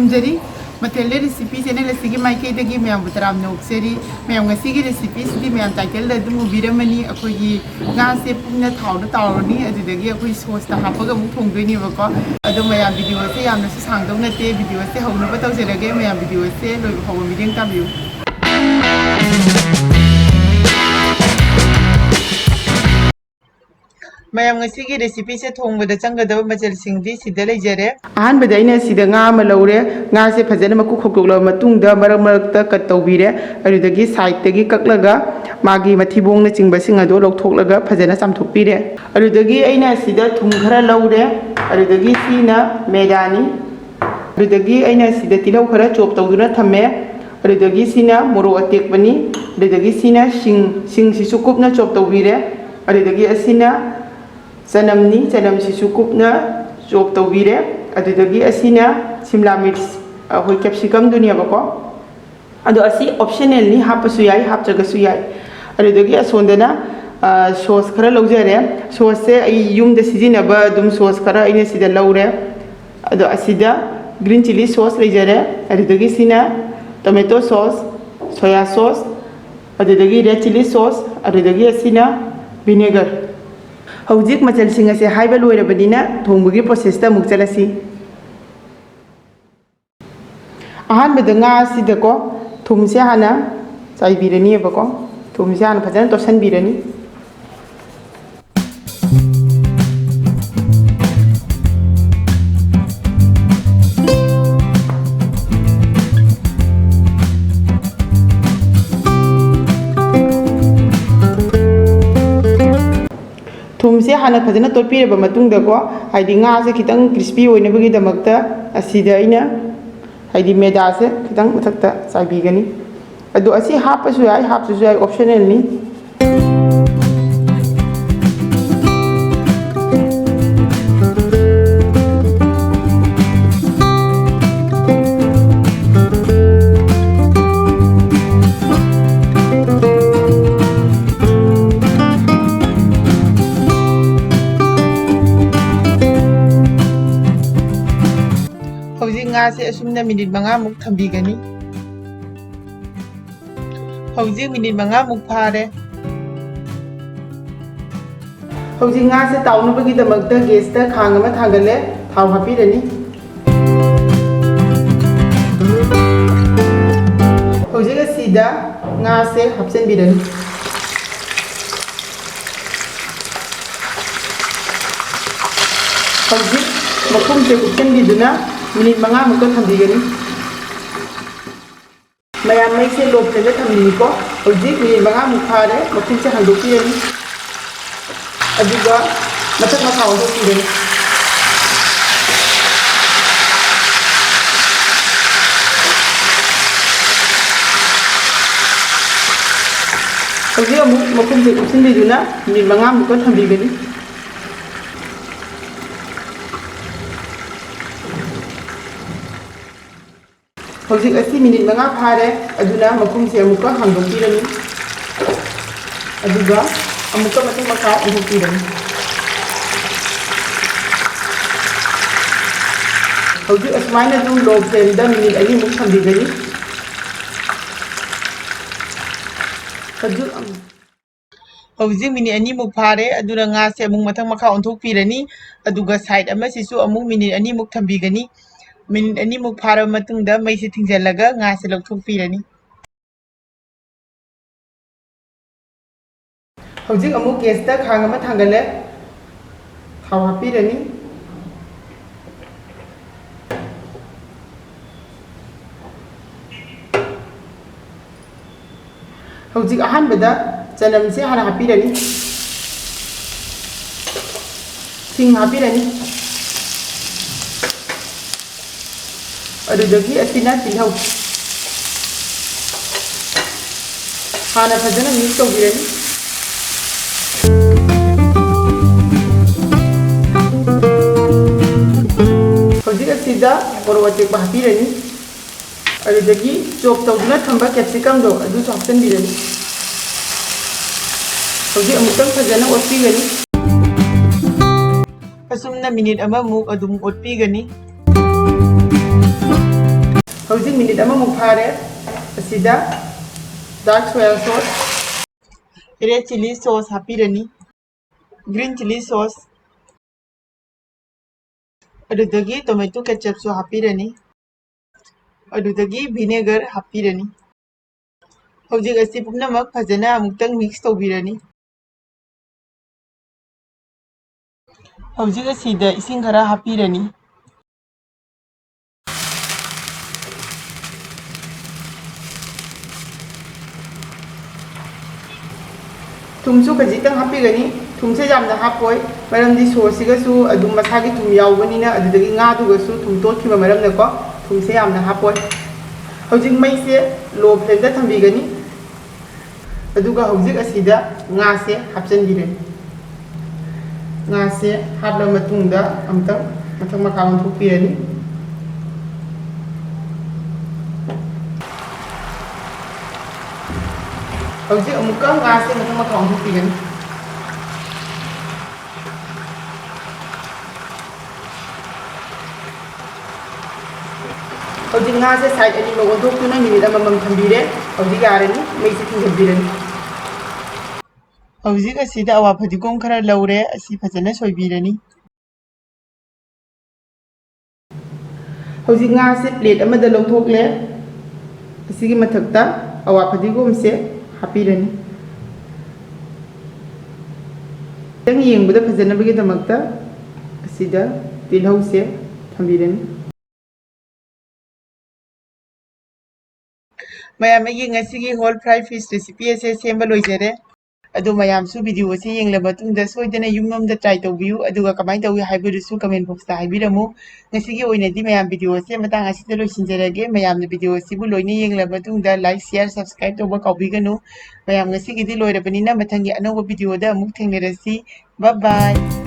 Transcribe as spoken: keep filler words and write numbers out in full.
ꯊꯝꯖꯔꯤ꯫ ꯃꯊꯦꯜꯗ recipe channel ꯑꯁꯤꯒꯤ ꯃꯥꯏꯀꯩꯗꯒꯤ ꯃꯌꯥꯝꯕꯨ ꯇꯔꯥꯝꯅ ꯑꯣꯛꯆꯔꯤ꯫ ꯃꯌꯥꯝ, ꯉꯁꯤꯒꯤ ꯔꯦꯁꯤꯄꯤꯁꯤꯗꯤ ꯃꯌꯥꯝ ꯇꯥꯏꯇꯜꯗ ꯑꯗꯨꯝ ꯎꯕꯤꯔꯝꯃꯅꯤ꯫ ꯑꯩꯈꯣꯏꯒꯤ ꯉꯥꯁꯦ ꯄꯨꯟꯅ ꯊꯥꯎꯗ ꯇꯥꯎꯔꯅꯤ, ꯑꯗꯨꯗꯒꯤ ꯑꯩꯈꯣꯏ ꯁꯣꯁꯇ ꯍꯥꯞꯄꯒ ꯑꯃꯨꯛ ꯊꯣꯡꯗꯣꯏꯅꯦꯕꯀꯣ꯫ ꯑꯗꯣ ꯃꯌꯥꯝ, ꯚꯤꯗꯤꯑꯣꯁꯦ ꯌꯥꯝꯅꯁꯨ ꯁꯥꯡꯗꯧ ꯅꯠꯇꯦ, ꯚꯤꯗꯤꯑꯣꯁꯦ ꯍꯧꯅꯕ ꯇꯧꯖꯔꯒꯦ꯫ ꯃꯌꯥꯝ, ꯚꯤꯗꯤꯑꯣꯁꯦ ꯂꯣꯏꯕ ꯐꯥꯎꯕ ꯃꯤꯠꯌꯦꯡ ꯇꯥꯕꯤꯌꯨ꯫ ꯃꯌꯥꯝ, ꯉꯁꯤꯒꯤ ꯔꯦꯁꯤꯄꯤꯁꯦ ꯊꯣꯡꯕꯗ ꯆꯪꯒꯗꯕ ꯃꯆꯜꯁꯤꯡꯗꯤ ꯁꯤꯗ ꯂꯩꯖꯔꯦ꯫ ꯑꯍꯥꯟꯕꯗ ꯑꯩꯅ ꯁꯤꯗ ꯉꯥ ꯑꯃ ꯂꯧꯔꯦ꯫ ꯉꯥꯁꯦ ꯐꯖꯅ ꯃꯀꯨ ꯈꯣꯛꯇꯣꯛꯂꯕ ꯃꯇꯨꯡꯗ ꯃꯔꯛ ꯃꯔꯛꯇ ꯀꯠ ꯇꯧꯕꯤꯔꯦ꯫ ꯑꯗꯨꯗꯒꯤ ꯁꯥꯏꯗꯇꯒꯤ ꯀꯛꯂꯒ ꯃꯥꯒꯤ ꯃꯊꯤꯕꯣꯡꯅꯆꯤꯡꯕꯁꯤꯡ ꯑꯗꯣ ꯂꯧꯊꯣꯛꯂꯒ ꯐꯖꯅ ꯆꯥꯝꯊꯣꯛꯄꯤꯔꯦ꯫ ꯑꯗꯨꯗꯒꯤ ꯑꯩꯅ ꯁꯤꯗ ꯊꯨꯝ ꯈꯔ ꯂꯧꯔꯦ꯫ ꯑꯗꯨꯗꯒꯤ ꯁꯤꯅ ꯃꯦꯗꯥꯅꯤ꯫ ꯑꯗꯨꯗꯒꯤ ꯑꯩꯅ ꯁꯤꯗ ꯇꯤꯜꯍꯧ ꯈꯔ ꯆꯣꯞ ꯇꯧꯗꯨꯅ ꯊꯝꯃꯦ꯫ ꯑꯗꯨꯗꯒꯤ ꯁꯤꯅ ꯃꯣꯔꯣꯛ ꯑꯇꯦꯛꯄꯅꯤ꯫ ꯑꯗꯨꯗꯒꯤ ꯁꯤꯅ ꯁꯤꯡ, ꯁꯤꯡꯁꯤꯁꯨ ꯀꯨꯞꯅ ꯆꯣꯞ ꯇꯧꯕꯤꯔꯦ꯫ ꯑꯗꯨꯗꯒꯤ ꯑꯁꯤꯅ ꯆꯅꯝꯅꯤ, ꯆꯅꯝꯁꯤꯁꯨ ꯀꯨꯞꯅ ꯆꯣꯞ ꯇꯧꯕꯤꯔꯦ꯫ ꯑꯗꯨꯗꯒꯤ ꯑꯁꯤꯅ ꯁꯤꯝꯂꯥ ꯃꯤꯔꯆ, ꯑꯩꯈꯣꯏ ꯀꯦꯞꯁꯤꯀꯝꯗꯨꯅꯦꯕꯀꯣ꯫ ꯑꯗꯣ ꯑꯁꯤ ꯑꯣꯞꯁꯅꯦꯜꯅꯤ, ꯍꯥꯞꯄꯁꯨ ꯌꯥꯏ, ꯍꯥꯞꯇ꯭ꯔꯒꯁꯨ ꯌꯥꯏ꯫ ꯑꯗꯨꯗꯒꯤ ꯑꯁꯣꯝꯗꯅ, ꯑ, ꯁꯣꯁ ꯈꯔ ꯂꯧꯖꯔꯦ꯫ ꯁꯣꯁꯁꯦ ꯑꯩ ꯌꯨꯝꯗ ꯁꯤꯖꯤꯟꯅꯕ ꯑꯗꯨꯝ ꯁꯣꯁ ꯈꯔ ꯑꯩꯅ ꯁꯤꯗ ꯂꯧꯔꯦ꯫ ꯑꯗꯣ ꯑꯁꯤꯗ ꯒ꯭ꯔꯤꯟ ꯆꯤꯂꯤ ꯁꯣꯁ ꯂꯩꯖꯔꯦ, ꯑꯗꯨꯗꯒꯤ ꯁꯤꯅ ꯇꯣꯃꯦꯇꯣ ꯁꯣꯁ, ꯁꯣꯌꯥ ꯁꯣꯁ, ꯑꯗꯨꯗꯒꯤ ꯔꯦꯗ ꯆꯤꯂꯤ ꯁꯣꯁ, ꯑꯗꯨꯗꯒꯤ ꯑꯁꯤꯅ ꯚꯤꯅꯦꯒꯔ꯫ ꯍꯧꯖꯤꯛ ꯃꯆꯜꯁꯤꯡ ꯑꯁꯦ ꯍꯥꯏꯕ ꯂꯣꯏꯔꯕꯅꯤꯅ ꯊꯣꯡꯕꯒꯤ ꯄ꯭ꯔꯣꯁꯦꯁꯇ ꯑꯃꯨꯛ ꯆꯠꯂꯁꯤ꯫ ꯑꯍꯥꯟꯕꯗ ꯉꯥ ꯑꯁꯤꯗꯀꯣ ꯊꯨꯝꯁꯦ ꯍꯥꯟꯅ ꯆꯥꯏꯕꯤꯔꯅꯤꯕꯀꯣ꯫ ꯊꯨꯝꯁꯦ ꯍꯥꯟꯅ ꯐꯖꯅ ꯇꯣꯠꯁꯟꯕꯤꯔꯅꯤ꯫ ꯊꯨꯝꯁꯦ ꯍꯥꯟꯅ ꯐꯖꯅ ꯇꯣꯠꯄꯤꯔꯕ ꯃꯇꯨꯡꯗꯀꯣ, ꯍꯥꯏꯗꯤ ꯉꯥꯁꯦ ꯈꯤꯇꯪ ꯀ꯭ꯔꯤꯁꯄꯤ ꯑꯣꯏꯅꯕꯒꯤꯗꯃꯛꯇ ꯑꯁꯤꯗ ꯑꯩꯅ ꯍꯥꯏꯗꯤ ꯃꯦꯗꯥꯁꯦ ꯈꯤꯇꯪ ꯃꯊꯛꯇ ꯆꯥꯏꯕꯤꯒꯅꯤ꯫ ꯑꯗꯣ ꯑꯁꯤ ꯍꯥꯞꯄꯁꯨ ꯌꯥꯏ, ꯍꯥꯞꯇ꯭ꯔꯁꯨ ꯌꯥꯏ, ꯑꯣꯞꯁꯅꯦꯜꯅꯤ꯫ ꯍꯧꯖꯤꯛ ꯉꯥꯁꯦ ꯑꯁꯨꯝꯅ ꯃꯤꯅꯤꯠ ꯃꯉꯥꯃꯨꯛ ꯊꯝꯕꯤꯒꯅꯤ꯫ ꯍꯧꯖꯤꯛ ꯃꯤꯅꯤꯠ ꯃꯉꯥꯃꯨꯛ ꯐꯥꯔꯦ꯫ ꯍꯧꯖꯤꯛ ꯉꯥꯁꯦ ꯇꯥꯎꯅꯕꯒꯤꯗꯃꯛꯇ ꯒꯦꯁꯇ ꯈꯥꯡ ꯑꯃ ꯊꯥꯡꯒꯠꯂꯦ, ꯊꯥꯎ ꯍꯥꯞꯄꯤꯔꯅꯤ꯫ ꯍꯧꯖꯤꯛ ꯑꯁꯤꯗ ꯉꯥꯁꯦ ꯍꯥꯞꯆꯤꯟꯕꯤꯔꯅꯤ꯫ ꯍꯧꯖꯤꯛ ꯃꯈꯨꯝꯁꯦ ꯀꯨꯞꯁꯤꯟꯕꯤꯗꯨꯅ ꯃꯤꯅꯤꯠ ꯃꯉꯥꯃꯨꯛꯇ ꯊꯝꯕꯤꯒꯅꯤ꯫ ꯃꯌꯥꯝ ꯃꯩꯁꯦ ꯂꯣ ꯐ꯭ꯂꯦꯝꯗ ꯊꯝꯕꯤꯅꯤꯀꯣ꯫ ꯍꯧꯖꯤꯛ ꯃꯤꯅꯤꯠ ꯃꯉꯥꯃꯨꯛ ꯐꯥꯔꯦ, ꯃꯈꯨꯝꯁꯦ ꯍꯥꯡꯗꯣꯛꯄꯤꯔꯅꯤ꯫ ꯑꯗꯨꯒ ꯃꯊꯛ ꯃꯈꯥ ꯑꯣꯟꯊꯣꯛꯄꯤꯔꯅꯤ꯫ ꯍꯧꯖꯤꯛ ꯑꯃꯨꯛ ꯃꯈꯨꯝꯁꯦ ꯀꯨꯞꯁꯤꯟꯕꯤꯗꯨꯅ ꯃꯤꯅꯤꯠ ꯃꯉꯥꯃꯨꯛꯀ ꯊꯝꯕꯤꯒꯅꯤ꯫ ꯍꯧꯖꯤꯛ ꯑꯁꯤ ꯃꯤꯅꯤꯠ ꯃꯉꯥ ꯐꯥꯔꯦ, ꯑꯗꯨꯅ ꯃꯈꯨꯝꯁꯦ ꯑꯃꯨꯛꯀ ꯍꯥꯡꯗꯣꯛꯄꯤꯔꯅꯤ꯫ ꯑꯗꯨꯒ ꯑꯃꯨꯛꯀ ꯃꯊꯛ ꯃꯈꯥ ꯑꯣꯟꯊꯣꯛꯄꯤꯔꯅꯤ꯫ ꯍꯧꯖꯤꯛ ꯑꯁꯨꯃꯥꯏꯅ ꯑꯗꯨꯝ ꯂꯣ ꯐ꯭ꯂꯦꯝꯗ ꯃꯤꯅꯤꯠ ꯑꯅꯤꯃꯨꯛ ꯊꯝꯕꯤꯒꯅꯤ꯫ ꯍꯧꯖꯤꯛ ꯑꯃꯨꯛ ꯍꯧꯖꯤꯛ ꯃꯤꯅꯤꯠ ꯑꯅꯤꯃꯨꯛ ꯐꯥꯔꯦ, ꯑꯗꯨꯅ ꯉꯥꯁꯦ ꯑꯃꯨꯛ ꯃꯊꯛ ꯃꯈꯥ ꯑꯣꯟꯊꯣꯛꯄꯤꯔꯅꯤ꯫ ꯑꯗꯨꯒ ꯁꯥꯏꯠ ꯑꯃꯁꯤꯁꯨ ꯑꯃꯨꯛ ꯃꯤꯅꯤꯠ ꯑꯅꯤꯃꯨꯛ ꯊꯝꯕꯤꯒꯅꯤ꯫ ꯃꯤꯅꯤꯠ ꯑꯅꯤꯃꯨꯛ ꯐꯥꯔꯕ ꯃꯇꯨꯡꯗ ꯃꯩꯁꯦ ꯊꯤꯡꯖꯤꯜꯂꯒ ꯉꯥꯁꯦ ꯂꯧꯊꯣꯛꯄꯤꯔꯅꯤ꯫ ꯍꯧꯖꯤꯛ ꯑꯃꯨꯛ ꯒꯦꯁꯇ ꯈꯥꯡ ꯑꯃ ꯊꯥꯡꯒꯠꯂꯦ꯫ ꯊꯥꯎ ꯍꯥꯞꯄꯤꯔꯅꯤ꯫ ꯍꯧꯖꯤꯛ ꯑꯍꯥꯟꯕꯗ ꯆꯅꯝꯁꯦ ꯍꯥꯟꯅ ꯍꯥꯞꯄꯤꯔꯅꯤ꯫ ꯁꯤꯡ ꯍꯥꯞꯄꯤꯔꯅꯤ꯫ ꯑꯗꯨꯗꯒꯤ ꯑꯁꯤꯅ ꯇꯤꯜꯍꯧ꯫ ꯍꯥꯟꯅ ꯐꯖꯅ ꯃꯤꯛꯁ ꯇꯧꯕꯤꯔꯅꯤ꯫ ꯍꯧꯖꯤꯛ ꯑꯁꯤꯗ ꯃꯣꯔꯣꯛ ꯑꯇꯦꯛꯄ ꯍꯥꯞꯄꯤꯔꯅꯤ꯫ ꯑꯗꯨꯗꯒꯤ ꯆꯣꯞ ꯇꯧꯗꯨꯅ ꯊꯝꯕ ꯀꯦꯞꯁꯤꯀꯝꯗꯣ ꯑꯗꯨꯁꯨ ꯍꯥꯞꯆꯤꯟꯕꯤꯔꯅꯤ꯫ ꯍꯧꯖꯤꯛ ꯑꯃꯨꯛꯇꯪ ꯐꯖꯅ ꯑꯣꯠꯄꯤꯒꯅꯤ꯫ ꯑꯁꯨꯝꯅ ꯃꯤꯅꯤꯠ ꯑꯃꯃꯨꯛ ꯑꯗꯨꯝ ꯑꯣꯠꯄꯤꯒꯅꯤ꯫ ꯍꯧꯖꯤꯛ ꯃꯤꯅꯤꯠ ꯑꯃꯃꯨꯛ ꯐꯥꯔꯦ꯫ ꯑꯁꯤꯗ dark soya sauce, red chilli sauce ꯍꯥꯞꯄꯤꯔꯅꯤ, green chilli sauce, ꯑꯗꯨꯗꯒꯤ tomato ketchupꯁꯨ ꯍꯥꯞꯄꯤꯔꯅꯤ, ꯑꯗꯨꯗꯒꯤ vinegar ꯍꯥꯞꯄꯤꯔꯅꯤ꯫ ꯍꯧꯖꯤꯛ ꯑꯁꯤ ꯄꯨꯝꯅꯃꯛ ꯐꯖꯅ ꯑꯃꯨꯛꯇꯪ mix ꯇꯧꯕꯤꯔꯅꯤ꯫ ꯍꯧꯖꯤꯛ ꯑꯁꯤꯗ ꯏꯁꯤꯡ ꯈꯔ ꯍꯥꯞꯄꯤꯔꯅꯤ꯫ ꯊꯨꯝꯁꯨ ꯈꯖꯤꯛꯇꯪ ꯍꯥꯞꯄꯤꯒꯅꯤ꯫ ꯊꯨꯝꯁꯦ ꯌꯥꯝꯅ ꯍꯥꯞꯄꯣꯏ, ꯃꯔꯝꯗꯤ sauceꯁꯤꯒꯁꯨ ꯑꯗꯨꯝ ꯃꯁꯥꯒꯤ ꯊꯨꯝ ꯌꯥꯎꯕꯅꯤꯅ, ꯑꯗꯨꯗꯒꯤ ꯉꯥꯗꯨꯒꯁꯨ ꯊꯨꯝ ꯇꯣꯠꯈꯤꯕ ꯃꯔꯝꯅꯀꯣ, ꯊꯨꯝꯁꯦ ꯌꯥꯝꯅ ꯍꯥꯞꯄꯣꯏ꯫ ꯍꯧꯖꯤꯛ ꯃꯩꯁꯦ low flameꯗ ꯊꯝꯕꯤꯒꯅꯤ꯫ ꯑꯗꯨꯒ ꯍꯧꯖꯤꯛ ꯑꯁꯤꯗ ꯉꯥꯁꯦ ꯍꯥꯞꯆꯤꯟꯕꯤꯔꯅꯤ꯫ ꯉꯥꯁꯦ ꯍꯥꯞꯂꯕ ꯃꯇꯨꯡꯗ ꯑꯃꯨꯛꯇꯪ ꯃꯊꯛ ꯃꯈꯥ ꯑꯣꯟꯊꯣꯛꯄꯤꯔꯅꯤ꯫ ꯍꯧꯖꯤꯛ ꯑꯃꯨꯛꯀ ꯉꯥꯁꯦ ꯃꯊꯛ ꯃꯈꯥ ꯑꯣꯟꯊꯣꯛꯄꯤꯒꯅꯤ꯫ ꯍꯧꯖꯤꯛ ꯉꯥꯁꯦ side ꯑꯅꯤꯃꯛ ꯑꯣꯟꯊꯣꯛꯇꯨꯅ ꯃꯤꯅꯤꯠ ꯑꯃꯃꯝ ꯊꯝꯕꯤꯔꯦ꯫ ꯍꯧꯖꯤꯛ ꯌꯥꯔꯅꯤ, ꯃꯩꯁꯦ ꯊꯤꯡꯖꯤꯟꯕꯤꯔꯅꯤ꯫ ꯍꯧꯖꯤꯛ ꯑꯁꯤꯗ ꯑꯋꯥ ꯐꯗꯤꯒꯣꯝ ꯈꯔ ꯂꯧꯔꯦ, ꯑꯁꯤ ꯐꯖꯅ ꯁꯣꯏꯕꯤꯔꯅꯤ꯫ ꯍꯧꯖꯤꯛ ꯉꯥꯁꯦ plate ꯑꯃꯗ ꯂꯧꯊꯣꯛꯂꯦ꯫ ꯑꯁꯤꯒꯤ ꯃꯊꯛꯇ ꯑꯋꯥ ꯐꯗꯤꯒꯣꯝꯁꯦ ꯍꯥꯞꯄꯤꯔꯅꯤ꯫ ꯈꯤꯇꯪ ꯌꯦꯡꯕꯗ ꯐꯖꯅꯕꯒꯤꯗꯃꯛꯇ ꯑꯁꯤꯗ ꯇꯤꯜꯍꯧꯁꯦ ꯊꯝꯕꯤꯔꯅꯤ꯫ ꯃꯌꯥꯝ, ꯑꯩꯒꯤ ꯉꯁꯤꯒꯤ whole fry fish recipe ꯑꯁꯦ ꯁꯦꯝꯕ ꯂꯣꯏꯖꯔꯦ꯫ ꯑꯗꯣ ꯃꯌꯥꯝꯁꯨ video ꯑꯁꯤ ꯌꯦꯡꯂꯕ ꯃꯇꯨꯡꯗ ꯁꯣꯏꯗꯅ ꯌꯨꯝꯂꯣꯝꯗ try ꯇꯧꯕꯤꯌꯨ, ꯑꯗꯨꯒ ꯀꯃꯥꯏꯅ ꯇꯧꯏ ꯍꯥꯏꯕꯗꯨꯁꯨ comment boxꯇ ꯍꯥꯏꯕꯤꯔꯝꯃꯨ꯫ ꯉꯁꯤꯒꯤ ꯑꯣꯏꯅꯗꯤ ꯃꯌꯥꯝ video ꯑꯁꯦ ꯃꯇꯥꯡ ꯑꯁꯤꯗ ꯂꯣꯏꯁꯤꯟꯖꯔꯒꯦ꯫ ꯃꯌꯥꯝꯅ video ꯑꯁꯤꯕꯨ ꯂꯣꯏꯅ ꯌꯦꯡꯂꯕ ꯃꯇꯨꯡꯗ like, share, subscribe ꯇꯧꯕ ꯀꯥꯎꯕꯤꯒꯅꯨ꯫ ꯃꯌꯥꯝ, ꯉꯁꯤꯒꯤꯗꯤ ꯂꯣꯏꯔꯕꯅꯤꯅ ꯃꯊꯪꯒꯤ ꯑꯅꯧꯕ videoꯗ ꯑꯃꯨꯛ ꯊꯦꯡꯅꯔꯁꯤ꯫ Bye bye꯫